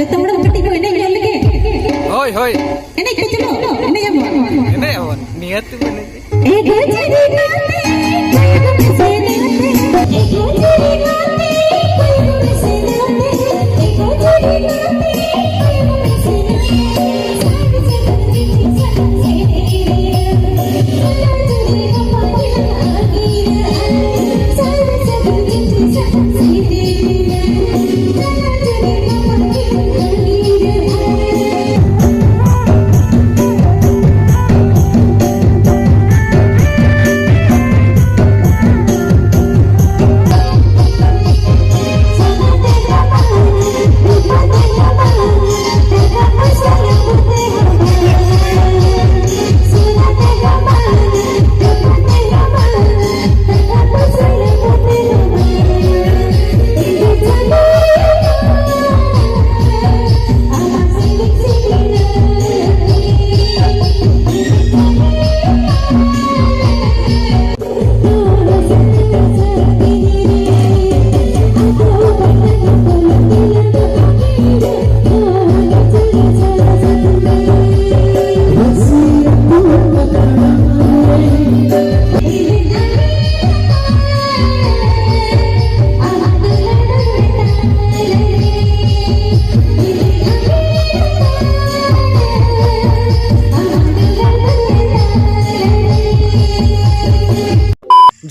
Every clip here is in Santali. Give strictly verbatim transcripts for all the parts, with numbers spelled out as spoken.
ᱡᱚᱛᱚ ᱦᱚᱲ ᱠᱟᱹᱴᱤᱡ ᱵᱚ ᱮᱱᱮᱡ ᱧᱚᱜ ᱞᱮᱜᱮ᱾ ᱦᱳᱭ, ᱦᱳᱭ᱾ ᱮᱱᱮᱡ ᱯᱮ, ᱪᱚᱞᱚ, ᱮᱱᱮᱡ ᱟᱵᱚ᱾ ᱮᱱᱮᱡ ᱟᱵᱚᱱ, ᱱᱤᱦᱟᱹᱛ ᱵᱚᱱ ᱮᱱᱮᱡ᱾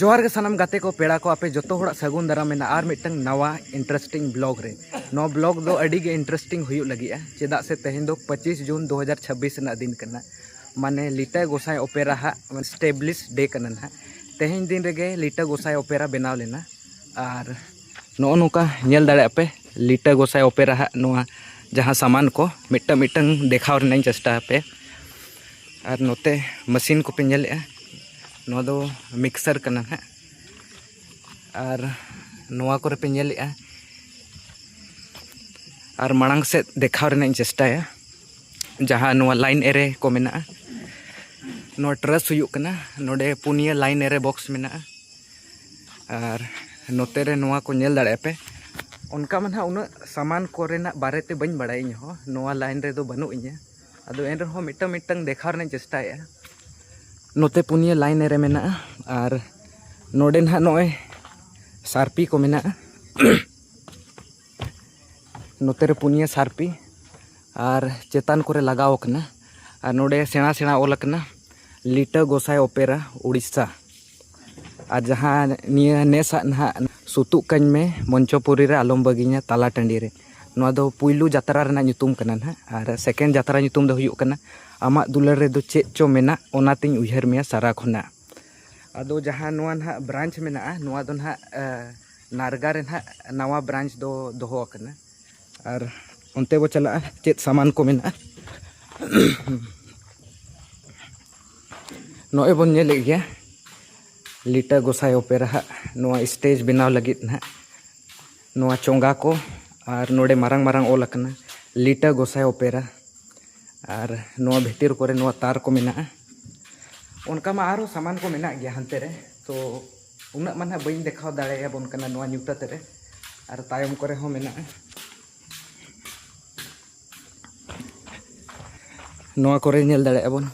ᱡᱚᱦᱟᱨ ᱜᱮ ᱥᱟᱱᱟᱢ ᱜᱟᱛᱮ ᱠᱚ, ᱯᱮᱲᱟ ᱠᱚ, ᱟᱯᱮ ᱡᱚᱛᱚ ᱦᱚᱲᱟᱜ ᱥᱟᱹᱜᱩᱱ ᱫᱟᱨᱟᱢ ᱢᱮᱱᱟᱜᱼᱟ ᱟᱨ ᱢᱤᱫᱴᱟᱝ ᱱᱟᱣᱟ interesting vlog ᱨᱮ᱾ ᱱᱚᱣᱟ vlog ᱫᱚ ᱟᱹᱰᱤ ᱜᱮ interesting ᱦᱩᱭᱩᱜ ᱞᱟᱹᱜᱤᱫᱼᱟ, ᱪᱮᱫᱟᱜ ᱥᱮ ᱛᱮᱦᱮᱧ ᱫᱚ ᱯᱚᱸᱪᱤᱥ ᱡᱩᱱ ᱫᱩ ᱦᱟᱡᱟᱨ ᱪᱷᱟᱵᱵᱤᱥ ᱨᱮᱱᱟᱜ ᱫᱤᱱ ᱠᱟᱱᱟ, ᱢᱟᱱᱮ ᱞᱤᱴᱟᱹ ᱜᱚᱸᱥᱟᱭ ᱚᱯᱮᱨᱟ ᱦᱟᱜ establish day ᱠᱟᱱᱟ ᱱᱟᱦᱟᱜ᱾ ᱛᱮᱦᱮᱧ ᱫᱤᱱ ᱨᱮᱜᱮ ᱞᱤᱴᱟᱹ ᱜᱚᱸᱥᱟᱭ ᱚᱯᱮᱨᱟ ᱵᱮᱱᱟᱣ ᱞᱮᱱᱟ᱾ ᱟᱨ ᱱᱚᱜᱼᱚ ᱱᱚᱝᱠᱟ ᱧᱮᱞ ᱫᱟᱲᱮᱭᱟᱜ ᱯᱮ, ᱞᱤᱴᱟᱹ ᱜᱚᱸᱥᱟᱭ ᱚᱯᱮᱨᱟ ᱦᱟᱜ ᱱᱚᱣᱟ ᱡᱟᱦᱟᱸ ᱥᱟᱢᱟᱱ ᱠᱚ ᱢᱤᱫᱴᱟᱝ ᱢᱤᱫᱴᱟᱝ ᱫᱮᱠᱷᱟᱣ ᱨᱮᱱᱟᱜ ᱤᱧ ᱪᱮᱥᱴᱟ ᱟᱯᱮ᱾ ᱟᱨ ᱱᱚᱛᱮ ᱢᱮᱥᱤᱱ ᱠᱚᱯᱮ ᱧᱮᱞᱮᱜᱼᱟ, ᱱᱚᱣᱟ ᱫᱚ ᱢᱤᱠᱥᱟᱨ ᱠᱟᱱᱟ ᱱᱟᱦᱟᱜ᱾ ᱟᱨ ᱱᱚᱣᱟ ᱠᱚᱨᱮ ᱯᱮ ᱧᱮᱞᱮᱜᱼᱟ, ᱟᱨ ᱢᱟᱲᱟᱝ ᱥᱮᱫ ᱫᱮᱠᱷᱟᱣ ᱨᱮᱱᱟᱜ ᱤᱧ ᱪᱮᱥᱴᱟᱭᱟ᱾ ᱡᱟᱦᱟᱸ ᱱᱚᱣᱟ line array ᱠᱚ ᱢᱮᱱᱟᱜᱼᱟ, ᱱᱚᱣᱟ truss ᱦᱩᱭᱩᱜ ᱠᱟᱱᱟ, ᱱᱚᱰᱮ ᱯᱩᱱᱭᱟᱹ line array box ᱢᱮᱱᱟᱜᱼᱟ᱾ ᱟᱨ ᱱᱚᱛᱮ ᱨᱮ ᱱᱚᱣᱟ ᱠᱚ ᱧᱮᱞ ᱫᱟᱲᱮᱭᱟᱜᱼᱟ ᱯᱮ, ᱚᱱᱠᱟ ᱢᱟ ᱱᱟᱦᱟᱜ ᱩᱱᱟᱹᱜ ᱥᱟᱢᱟᱱ ᱠᱚᱨᱮᱱᱟᱜ ᱵᱟᱨᱮᱛᱮ ᱵᱟᱹᱧ ᱵᱟᱲᱟᱭᱟ ᱤᱧ ᱦᱚᱸ, ᱱᱚᱣᱟ line ᱨᱮᱫᱚ ᱵᱟᱹᱱᱩᱜ ᱤᱧᱟᱹ᱾ ᱟᱫᱚ ᱮᱱ ᱨᱮᱦᱚᱸ ᱢᱤᱫᱴᱟᱝ ᱢᱤᱫᱴᱟᱝ ᱫᱮᱠᱷᱟᱣ ᱨᱮᱱᱟᱜ ᱤᱧ ᱪᱮᱥᱴᱟᱭᱮᱫᱼᱟ᱾ ᱱᱚᱛᱮ ᱯᱩᱱᱭᱟᱹ line ᱨᱮ ᱢᱮᱱᱟᱜᱼᱟ᱾ ᱟᱨ ᱱᱚᱰᱮ ᱱᱟᱦᱟᱜ ᱱᱚᱜᱼᱚᱭ ᱥᱟᱨᱯᱤ ᱠᱚ ᱢᱮᱱᱟᱜᱼᱟ᱾ ᱱᱚᱛᱮ ᱨᱮ ᱯᱩᱱᱭᱟᱹ ᱥᱟᱨᱯᱤ ᱟᱨ ᱪᱮᱛᱟᱱ ᱠᱚᱨᱮ ᱞᱟᱜᱟᱣ ᱟᱠᱟᱱᱟ᱾ ᱟᱨ ᱱᱚᱰᱮ ᱥᱮᱬᱟ ᱥᱮᱬᱟ ᱚᱞ ᱟᱠᱟᱱᱟ, ᱞᱤᱴᱟᱹ ᱜᱚᱸᱥᱟᱭ ᱚᱯᱮᱨᱟ ᱩᱲᱤᱥᱥᱟ᱾ ᱟᱨ ᱡᱟᱦᱟᱸ ᱱᱤᱭᱟᱹ ᱱᱮᱥᱟᱜ ᱱᱟᱦᱟᱜ ᱥᱩᱛᱩᱜ ᱠᱟᱹᱧ ᱢᱮ ᱢᱚᱧᱪᱚᱯᱩᱨᱤ ᱨᱮ ᱟᱞᱚᱢ ᱵᱟᱹᱜᱤᱧᱟ ᱛᱟᱞᱟ ᱴᱟᱺᱰᱤ ᱨᱮ, ᱱᱚᱣᱟ ᱫᱚ ᱯᱩᱭᱞᱩ ᱡᱟᱛᱨᱟ ᱨᱮᱱᱟᱜ ᱧᱩᱛᱩᱢ ᱠᱟᱱᱟ ᱱᱟᱦᱟᱜ᱾ ᱟᱨ second ᱡᱟᱛᱨᱟ ᱧᱩᱛᱩᱢ ᱫᱚ ᱦᱩᱭᱩᱜ ᱠᱟᱱᱟ ᱟᱢᱟᱜ ᱫᱩᱞᱟᱹᱲ ᱨᱮᱫᱚ ᱪᱮᱫ ᱪᱚ ᱢᱮᱱᱟᱜ, ᱚᱱᱟᱛᱤᱧ ᱩᱭᱦᱟᱹᱨ ᱢᱮᱭᱟ ᱥᱟᱨᱟ ᱠᱷᱚᱱᱟᱜ᱾ ᱟᱫᱚ ᱡᱟᱦᱟᱸ ᱱᱚᱣᱟ ᱱᱟᱦᱟᱜ branch ᱢᱮᱱᱟᱜᱼᱟ, ᱱᱚᱣᱟ ᱫᱚ ᱱᱟᱦᱟᱜ, ᱮ, ᱱᱟᱨᱜᱟ ᱨᱮ ᱱᱟᱦᱟᱜ ᱱᱟᱣᱟ branch ᱫᱚ ᱫᱚᱦᱚ ᱟᱠᱟᱱᱟ᱾ ᱟᱨ ᱚᱱᱛᱮ ᱵᱚ ᱪᱟᱞᱟᱜᱼᱟ, ᱪᱮᱫ ᱥᱟᱢᱟᱱ ᱠᱚ ᱢᱮᱱᱟᱜᱼᱟ᱾ ᱱᱚᱜᱼᱚᱭ ᱵᱚᱱ ᱧᱮᱞᱮᱫ ᱜᱮᱭᱟ, ᱞᱤᱴᱟᱹ ᱜᱚᱸᱥᱟᱭ ᱚᱯᱮᱨᱟ ᱦᱟᱸᱜ ᱱᱚᱣᱟ stage ᱵᱮᱱᱟᱣ ᱞᱟᱹᱜᱤᱫ ᱱᱟᱦᱟᱜ ᱱᱚᱣᱟ ᱪᱚᱸᱜᱟ ᱠᱚ, ᱟᱨ ᱱᱚᱰᱮ ᱢᱟᱨᱟᱝ ᱢᱟᱨᱟᱝ ᱚᱞ ᱟᱠᱟᱱᱟ ᱞᱤᱴᱟᱹ ᱜᱚᱸᱥᱟᱭ ᱚᱯᱮᱨᱟ᱾ ᱟᱨ ᱱᱚᱣᱟ ᱵᱷᱤᱛᱤᱨ ᱠᱚᱨᱮ ᱱᱚᱣᱟ ᱛᱟᱨ ᱠᱚ ᱢᱮᱱᱟᱜᱼᱟ᱾ ᱚᱱᱠᱟ ᱢᱟ ᱟᱨᱦᱚᱸ ᱥᱟᱢᱟᱱ ᱠᱚ ᱢᱮᱱᱟᱜ ᱜᱮᱭᱟ ᱦᱟᱱᱛᱮ ᱨᱮ, ᱛᱚ ᱩᱱᱟᱹᱜ ᱢᱟ ᱱᱟᱦᱟᱜ ᱵᱟᱹᱧ ᱫᱮᱠᱷᱟᱣ ᱫᱟᱲᱮᱭᱟᱵᱚᱱ ᱠᱟᱱᱟ ᱱᱚᱣᱟ ᱧᱩᱛᱟᱹᱛ ᱨᱮ᱾ ᱟᱨ ᱛᱟᱭᱚᱢ ᱠᱚᱨᱮ ᱦᱚᱸ ᱢᱮᱱᱟᱜᱼᱟ, ᱱᱚᱣᱟ ᱠᱚᱨᱮ ᱧᱮᱞ ᱫᱟᱲᱮᱭᱟᱜᱼᱟ ᱵᱚᱱ᱾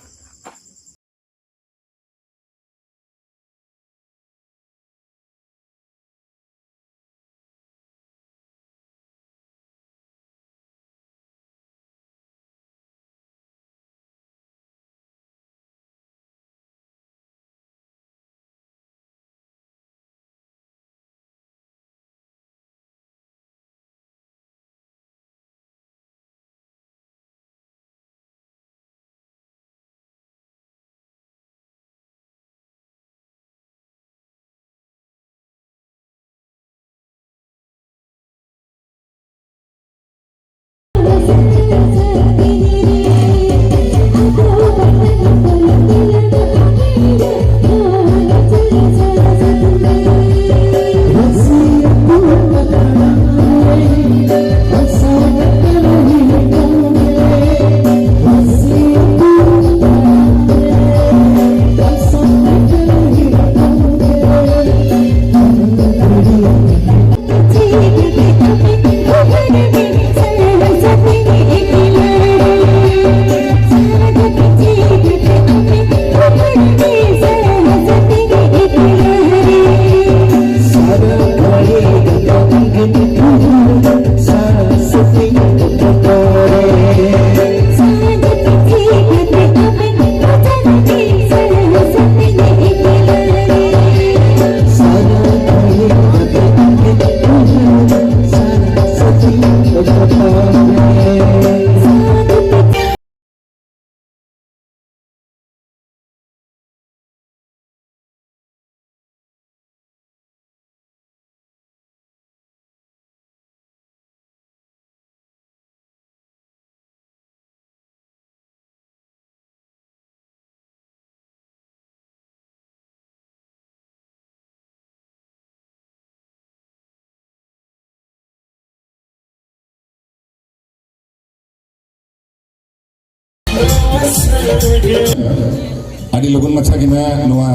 ᱟᱹᱰᱤ ᱞᱚᱜᱚᱱ ᱢᱟᱪᱷᱟ ᱜᱮ ᱱᱟᱜ ᱱᱚᱣᱟ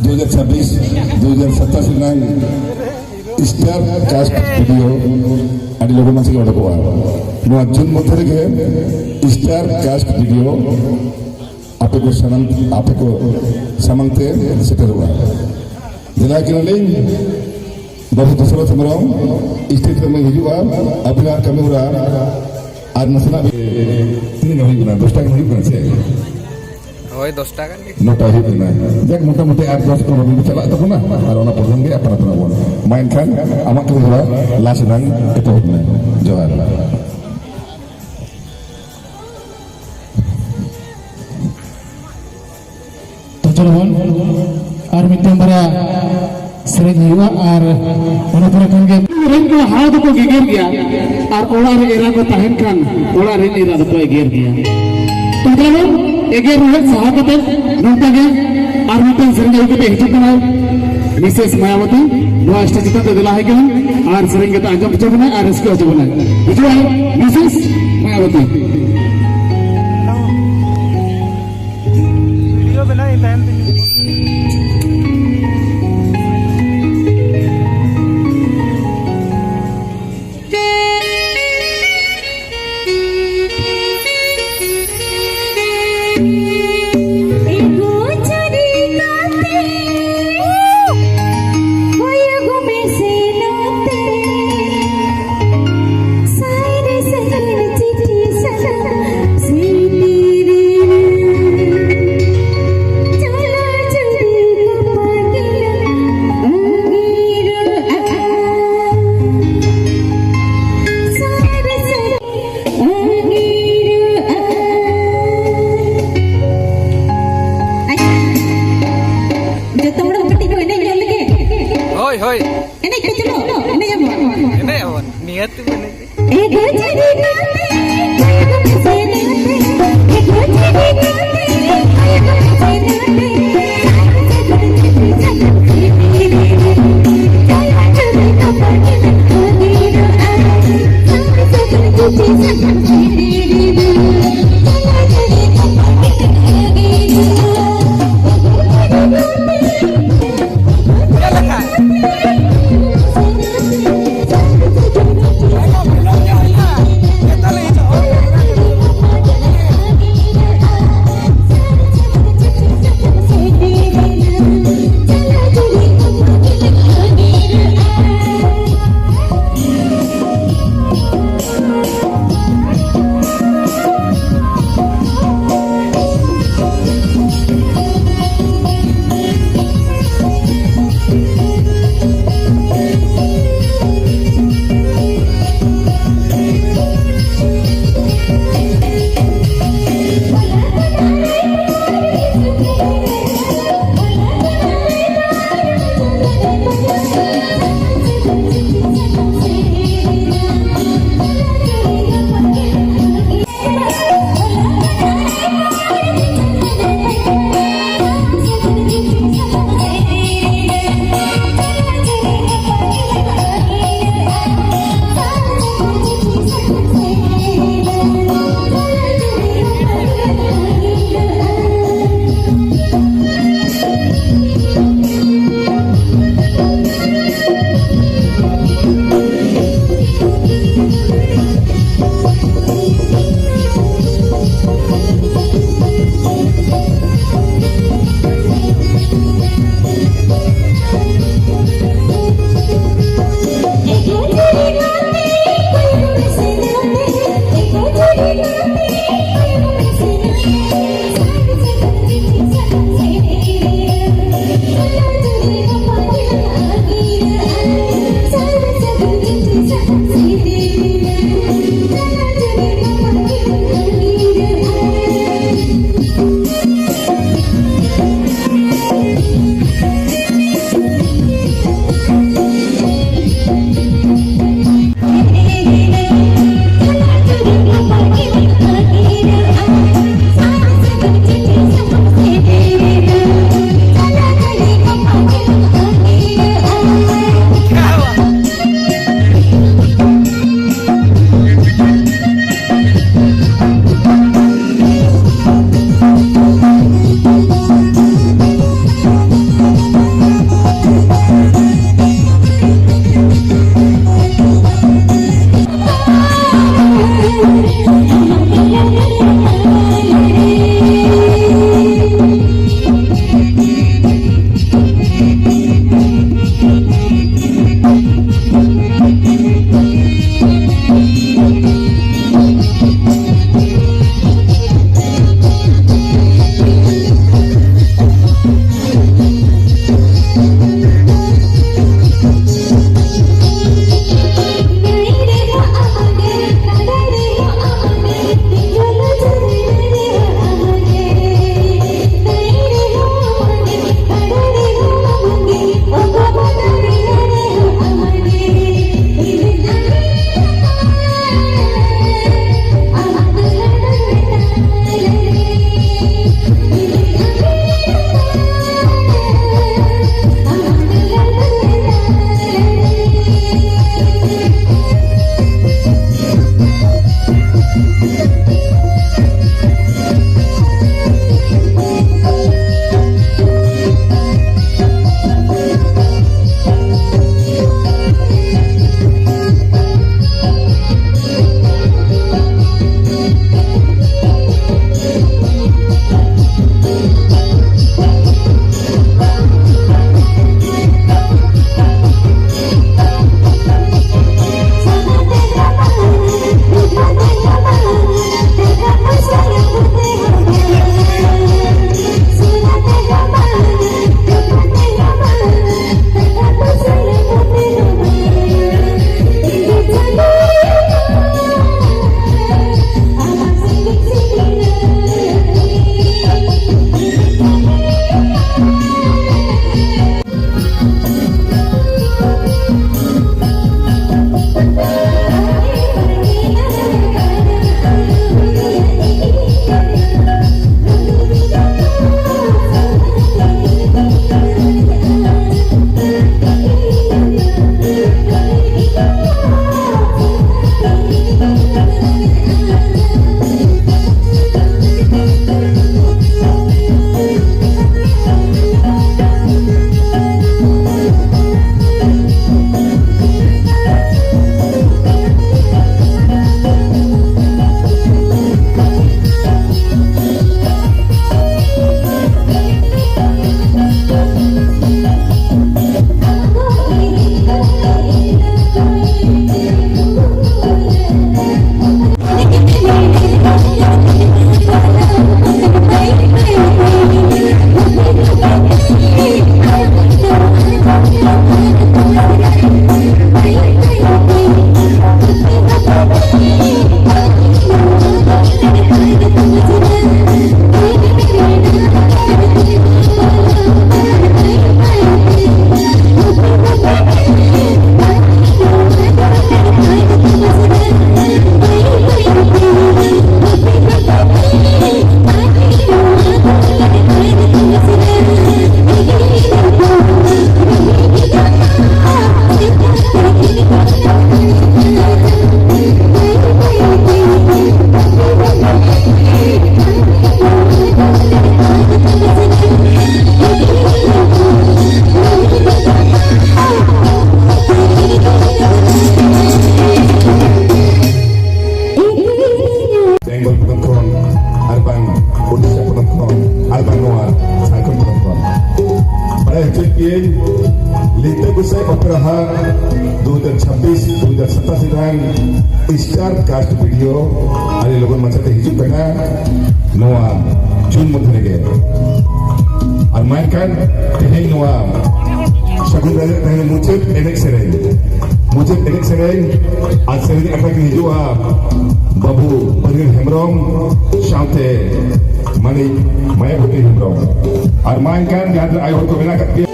ᱫᱩ ᱦᱟᱡᱟᱨ ᱪᱷᱟᱵᱵᱤᱥ ᱫᱩ ᱦᱟᱡᱟᱨ ᱥᱟᱛᱟᱥ ᱨᱮᱱᱟᱝ ᱥᱴᱟᱨ ᱠᱟᱥᱴ ᱵᱷᱤᱰᱤᱭᱳ ᱟᱹᱰᱤ ᱞᱚᱜᱚᱱ ᱢᱟᱪᱷᱟ ᱜᱮ ᱚᱰᱚᱠᱚᱜᱼᱟ᱾ ᱱᱚᱣᱟ ᱡᱩᱱ ᱢᱚᱫᱽᱫᱷᱮ ᱨᱮᱜᱮ ᱥᱴᱟᱨ ᱠᱟᱥᱴ ᱵᱷᱤᱰᱤᱭᱳ ᱟᱯᱮ ᱠᱚ ᱥᱟᱱᱟᱢ, ᱟᱯᱮ ᱠᱚ ᱥᱟᱢᱟᱝ ᱛᱮ ᱥᱮᱴᱮᱨᱚᱜᱼᱟ᱾ ᱫᱮᱞᱟ ᱠᱟᱱᱟᱞᱤᱧ ᱵᱟᱹᱵᱩ ᱫᱚᱥᱚᱨᱚᱛᱷ ᱦᱮᱢᱵᱨᱚᱢ, ᱥᱴᱮᱡ ᱨᱮ ᱦᱤᱡᱩᱜᱼᱟ᱾ ᱟᱵᱤᱱᱟᱜ ᱠᱟᱹᱢᱤ ᱦᱚᱨᱟ ᱟᱨ ᱱᱟᱥᱮᱱᱟᱜ ᱛᱤᱱᱟᱹᱜ ᱜᱟᱱ ᱦᱩᱭᱩᱜ ᱠᱟᱱᱟ? ᱫᱚᱥ ᱴᱟ ᱜᱟᱱ ᱦᱩᱭᱩᱜ ᱠᱟᱱᱟ ᱥᱮ? ᱦᱳᱭ, ᱫᱚᱥ ᱴᱟ ᱜᱟᱱ ᱜᱮ᱾ ᱱᱚ ᱴᱟ ᱦᱩᱭᱩᱜ ᱠᱟᱱᱟ᱾ ᱡᱟᱠ, ᱢᱚᱴᱟᱢᱩᱴᱤ ᱟᱨ ᱫᱚᱥ ᱯᱚᱱᱨᱚ ᱢᱤᱱᱤᱴ ᱪᱟᱞᱟᱜ ᱛᱟᱵᱚᱱᱟ ᱟᱨ ᱚᱱᱟ ᱯᱨᱳᱜᱨᱟᱢ ᱜᱮ ᱟᱯᱟᱱ ᱟᱯᱤᱱ ᱟᱵᱚᱱ᱾ ᱢᱟ ᱮᱱᱠᱷᱟᱱ ᱟᱢᱟᱜ ᱠᱟᱹᱢᱤ ᱦᱚᱨᱟ ᱞᱟᱥ ᱮᱱᱟᱝ ᱮᱛᱚᱦᱚᱵ ᱢᱮ᱾ ᱡᱚᱦᱟᱨ᱾ ᱛᱚ ᱪᱚᱞᱚ ᱵᱚᱱ ᱟᱨ ᱢᱤᱫᱴᱟᱝ ᱵᱟᱨᱭᱟ ᱥᱮᱨᱮᱧ ᱦᱩᱭᱩᱜᱼᱟ᱾ ᱟᱨ ᱚᱱᱟ ᱯᱚᱨᱮ ᱠᱷᱟᱱ ᱜᱮ ᱨᱮᱱ ᱠᱚ ᱦᱟᱣ ᱫᱚᱠᱚ ᱜᱮᱜᱮᱨ ᱜᱮᱭᱟ, ᱟᱨ ᱚᱲᱟᱜ ᱨᱮ ᱮᱨᱟ ᱠᱚ ᱛᱟᱦᱮᱱ ᱠᱷᱟᱱ ᱚᱲᱟᱜ ᱨᱮᱱ ᱮᱨᱟ ᱫᱚᱠᱚ ᱮᱜᱮᱨ ᱜᱮᱭᱟ᱾ ᱛᱚ ᱪᱚᱞᱚ ᱵᱚᱱ ᱮᱜᱮᱨ ᱨᱚᱦᱮᱫ ᱥᱟᱦᱟ ᱠᱟᱛᱮ ᱱᱚᱝᱠᱟ ᱜᱮ ᱟᱨ ᱢᱤᱫᱴᱟᱝ ᱥᱮᱨᱮᱧ ᱟᱹᱜᱩ ᱠᱟᱛᱮ ᱦᱤᱡᱩᱜ ᱠᱟᱱᱟᱭ ᱢᱤᱥᱮᱥ ᱢᱟᱭᱟᱵᱚᱛᱤ᱾ ᱱᱚᱣᱟ ᱥᱴᱮᱡ ᱪᱮᱛᱟᱱ ᱛᱮ ᱫᱮᱞᱟ ᱦᱮᱡ ᱠᱟᱱᱟ ᱟᱨ ᱥᱮᱨᱮᱧ ᱠᱟᱛᱮ ᱟᱸᱡᱚᱢ ᱦᱚᱪᱚ ᱵᱚᱱᱟᱭ ᱟᱨ ᱨᱟᱹᱥᱠᱟᱹ ᱦᱚᱪᱚ ᱵᱚᱱᱟᱭ᱾ ᱦᱤᱡᱩᱜᱼᱟᱭ ᱢᱤᱥᱮᱥ ᱢᱟᱭᱟᱵᱚᱛᱤ᱾ ᱵᱷᱤᱰᱤᱭᱳ ᱵᱮᱱᱟᱣ ᱤᱧ ᱛᱟᱭᱚᱢ ᱛᱮ᱾ ᱡᱚᱛᱚ ᱦᱚᱲ ᱠᱟᱹᱴᱤᱡ ᱵᱚ ᱮᱱᱮᱡ ᱧᱚᱜ ᱞᱮᱜᱮ᱾ ᱦᱳᱭ, ᱦᱳᱭ᱾ ᱮᱱᱮᱡ ᱯᱮ, ᱪᱚᱞᱚ, ᱮᱱᱮᱡ ᱟᱵᱚᱱ᱾ ᱮᱱᱮᱡ ᱟᱵᱚᱱ, ᱱᱤᱦᱟᱹᱛ ᱵᱚᱱ ᱮᱱᱮᱡ᱾ ᱥᱴᱟᱨ ᱠᱟᱥᱴ ᱵᱷᱤᱰᱤᱭᱳ ᱟᱹᱰᱤ ᱞᱚᱜᱚᱱ ᱢᱟᱪᱷᱟᱛᱮ ᱦᱤᱡᱩᱜ ᱠᱟᱱᱟ ᱱᱚᱣᱟ ᱡᱩᱱ ᱢᱚᱫᱽᱫᱷᱮ ᱨᱮᱜᱮ᱾ ᱟᱨ ᱢᱟ ᱮᱱᱠᱷᱟᱱ ᱛᱮᱦᱮᱧ ᱱᱚᱣᱟ ᱥᱟᱹᱜᱩᱱ ᱫᱟᱨᱮ ᱛᱟᱦᱮᱸ ᱢᱩᱪᱟᱹᱫ ᱮᱱᱮᱡ ᱥᱮᱨᱮᱧ, ᱢᱩᱪᱟᱹᱫ ᱮᱱᱮᱡ ᱥᱮᱨᱮᱧ ᱟᱨ ᱥᱮᱨᱮᱧ ᱟᱠᱷᱲᱟ ᱠᱤᱱ ᱦᱤᱡᱩᱜᱼᱟ ᱵᱟᱹᱵᱩ ᱵᱟᱹᱨᱭᱟᱹᱲ ᱦᱮᱢᱵᱨᱚᱢ ᱥᱟᱶᱛᱮ ᱢᱟᱹᱱᱤᱡ ᱢᱟᱭᱟᱵᱚᱛᱤ ᱦᱮᱢᱵᱨᱚᱢ᱾ ᱟᱨ ᱢᱟ ᱮᱱᱠᱷᱟᱱ ᱡᱟᱦᱟᱸ ᱛᱤᱱᱟᱹᱜ ᱟᱭᱳ ᱦᱚᱲ ᱠᱚ ᱢᱮᱱᱟᱜ ᱟᱠᱟᱫ ᱯᱮᱭᱟ,